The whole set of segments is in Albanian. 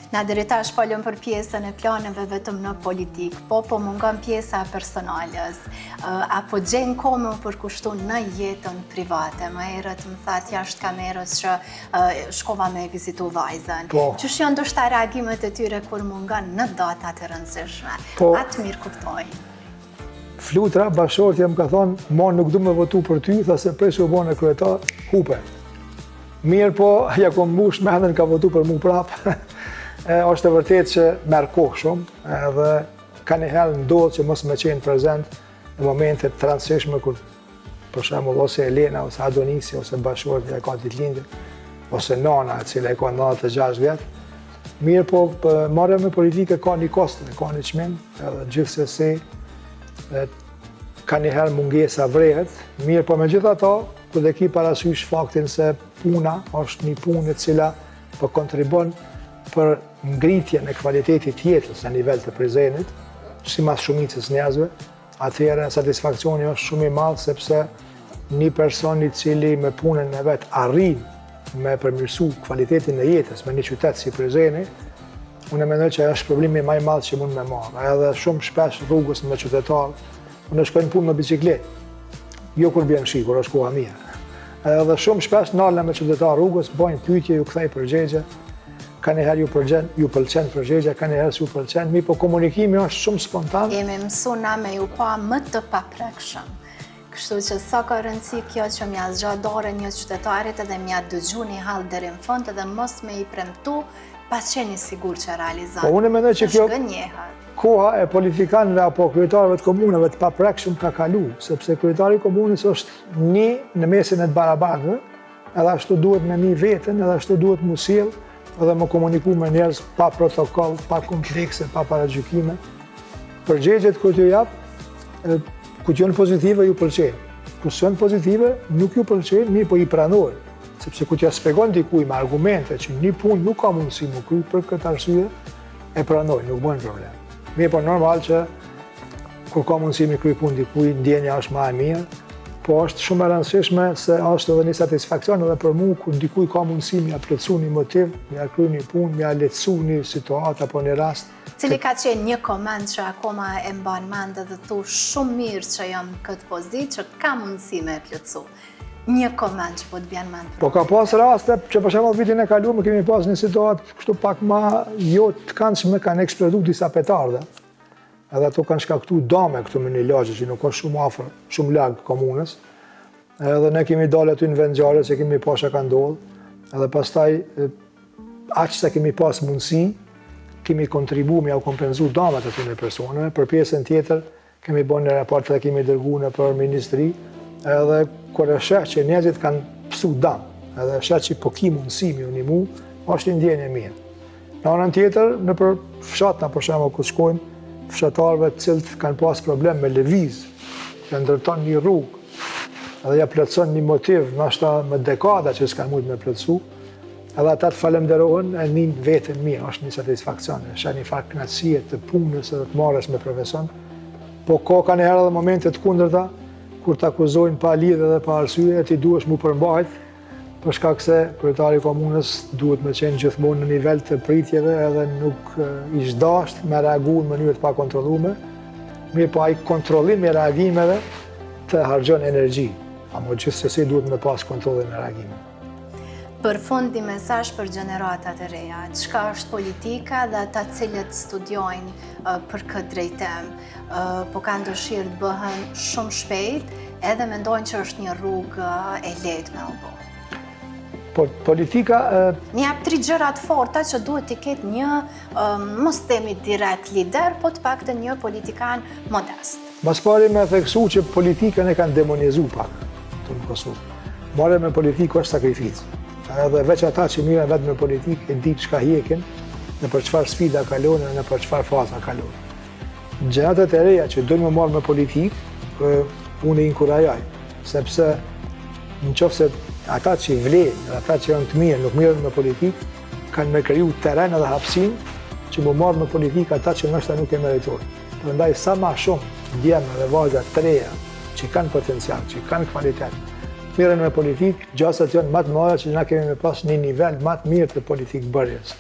Na deri tash folëm për pjesën e planeve vetëm në politikë, po po mungon pjesa e personales. A po gjen kohë me u përkushtu në jetën private? Më herët më thatë jashtë kamerës që shkova me vizitu vajzën. Po. Qysh janë ndoshta reagimet e tyre kur mungon në datat e rëndësishme? Po. A të mirëkuptojnë? Flutra, bashkëshortja më ka thonë, mo nuk du me votu për ty, tha se prej se u bone kryetar, hupe. Mirëpo, ja kom mbush mendën ka votu për mu prapë. e, është e vërtet që merr kohë shumë, edhe kanjëherë ndodhë që mos me qenë prezent në momente të rëndësishme kur për shembull ose Elena ose Adonisi ose bashkëshortja e ka ditëlindjen ose nana e cila e ka 96 vjet. Mirëpo, marrja me politikë ka një kosto, ka një çmim, edhe gjithsesi kanjëherë mungesa vrehet, mirëpo megjithatë, kur e ki parasysh faktin se puna është një punë e cila po kontribon për ngritjen e kvalitetit të jetës në nivel të Prizrenit, simas shumicës njerëzve, atëherë satisfakcioni është shumë i madh sepse një person i cili me punën e vet arrin me përmirësu kvalitetin e jetës me një qytet si Prizreni, unë e mendoj që është problemi më i madh që mund me marrë. Edhe shumë shpesh rrugës me qytetarë, unë shkoj në punë me biçikletë, jo kur bjen shi, kur është koha mirë. Edhe shumë shpesh nalna me qytetarë rrugës, bojnë pyetje, ju kthej përgjigje, Kanjëherë ju përgjen, ju pëlqen përgjigja, kanjëherë s'ju pëlqen, mirëpo komunikimi është shumë spontan. Jemi mësu na me ju pa më të paprekshëm. Kështu që sa ka rëndësi kjo që m'ja zgjat dorën një qytetarit edhe m'ja dëgju një hall deri në fund edhe mos me i premtu pa qenë i sigur që realizon. Po unë mendoj që kjo koha e politikanëve apo kryetarëve të komunave të paprekshëm ka kalu, sepse kryetari i komunës është një në mesin e të barabartëve, Edhe ashtu duhet me ni veten, edhe ashtu duhet m'u sjell edhe me komuniku me njerëz pa protokoll, pa komplekse, pa paragjykime. Përgjigjet kur t'ju jap, kur janë pozitive ju pëlqejnë. Kur s'janë pozitive, nuk ju pëlqejnë, mirëpo i pranojnë. Sepse kur t'ja shpjegon dikuj me argumente që një punë nuk ka mundësi m'u kry për këtë arsye, e pranojnë, nuk bëjnë problem. Mirëpo normal që Kur ka mundësi me kry punë dikuj, ndjenja është ma e mirë, po është shumë e rëndësishme se është edhe një satisfakcion edhe për mu kur dikuj ka mundësi me ja plotësu një motiv, me ja kry një punë, me ja lehtësu një situatë apo një rast. Cili ka qenë një koment që akoma e mban mend dhe thu shumë mirë që jam në këtë pozitë që ka mundësi me e plotësu. Një koment që po të bjen mend. Po ka pas raste që për shembull vitin e kaluar kemi pas një situatë kështu pak ma jo të këndshme kanë eksplodu disa petarde. Edhe ato kanë shkaktu dame këtu në një lagje që nuk është shumë afër, shumë larg komunës. Edhe ne kemi dalë aty në vendngjarje se kemi pa çka ka ndodhë. Edhe pastaj aq sa kemi pas mundësi, kemi kontribu me jau kompenzu damet atyne personave. Për pjesën tjetër kemi bërë një raport dhe kemi dërgu nëpër ministri. Edhe kur e sheh që njerëzit kanë pësu dam, edhe e sheh që po ki mundësi me ju nimu, është një ndjenjë e mirë. Në anën tjetër, nëpër fshatna për shembull ku shkojmë, fshatarëve të cilët kanë pas problem me lëviz, ja ndërton një rrugë, edhe ja plotëson një motiv, ndoshta me dekada që s'kanë mujtë me plotësu, edhe ata të falemderohen e nin veten mirë, është një satisfakcion, është një farë kënaqësie të punës edhe të marrjes me profesion, po ka kanjëherë edhe momente të kundërta, kur të akuzojnë pa lidhje dhe pa arsye, e ti duhesh m'u përmbajt, Për shkak se kryetari i komunës duhet me qenë gjithmonë në nivel të pritjeve edhe nuk ish dasht me reagu në mënyrë të pakontrollume, mirëpo ai kontrollim i reagimeve të harxhon energji, amo gjithsesi duhet me pas kontrollin e reagimeve. Për fund një mesazh për gjeneratat e reja, çka është politika dhe ata të cilët studiojnë për këtë drejtim, po kanë dëshirë të bëhen shumë shpejt, edhe mendojnë që është një rrugë e lehtë me u bo. Po, politika... Një jap tri gjëra të forta që duhet t'i ketë një, mos themi direkt lider, po të paktën një politikan modest. Ma s'pari me theksu që politikën e kanë demonizu pak, këtu në Kosovë. Marrja me politikë është sakrificë. Edhe veç ata që mirren vetë me politikë e di çka hjekin, nëpër çfarë sfida kalojnë, nëpër çfarë faza kalojnë. Gjeneratat e reja që dojnë me u marrë me politikë, unë i inkurajoj, sepse në qoftë se ata që vlejnë, dhe ata që janë të mirë, nuk mirren me politikë, kanë me kriju teren edhe hapësinë që m'u marrë me politikë ata që ndoshta nuk e meritojnë. Prandaj sa ma shumë djem dhe vajza të reja që kanë potencial, që kanë kvalitet, mirren me politikë, gjasat janë ma të mëdha që na kemi me pas një nivel ma të mirë të politikëbërjes.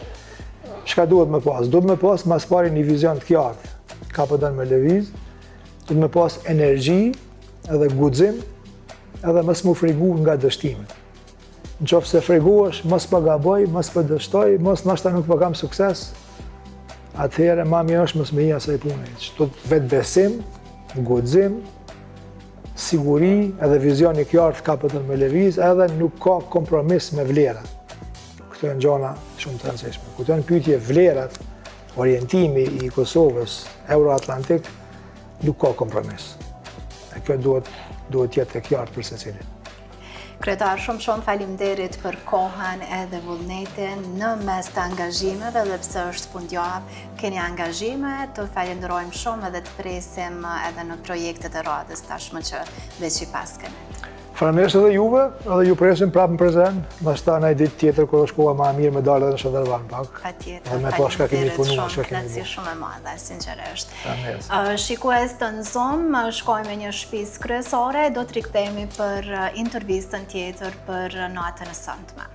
Çka duhet me pas? Duhet me pas ma s'pari një vizion të kjartë, ka po don me lëviz, duhet me pas energji edhe guxim edhe mos m'u frigu nga dështimet. Në qoftë se friguhesh, mos po gaboj, mos po dështoj, mos nashta nuk po kam sukses, atëherë ma mirë është mos me i hi asaj pune. Që duhet vetëbesim, guxim, siguri edhe vizion i kjartë ka po don me lëviz, edhe nuk ka kompromis me vlerat. Këto janë gjona shumë të rëndësishme. Kur janë n'pyetje vlerat, orientimi i Kosovës, Euroatlantik, nuk ka kompromis. E kjo duhet, duhet t'jetë e kjartë për secilin. Kryetar, shumë shumë faleminderit për kohën edhe vullnetin në mes të angazhimeve dhe pse është fundjavë, keni angazhime, të falenderojmë shumë edhe të presim edhe në projektet e radhës tashmë që veç i paskeni. Faleminderit edhe juve, edhe ju presim prapë në Prizren, ndoshta naj ditë tjetër kur është koha ma mirë me dalë edhe në Shëndërvan pak. Patjetër, dhe me pa çka kemi punu, çka kemi shumë, shumë e madhe, sinqerisht. Shikues të N'Zoom, shkojmë me një shpis kryesore, do të rikthehemi për intervistën tjetër për natën e sontme.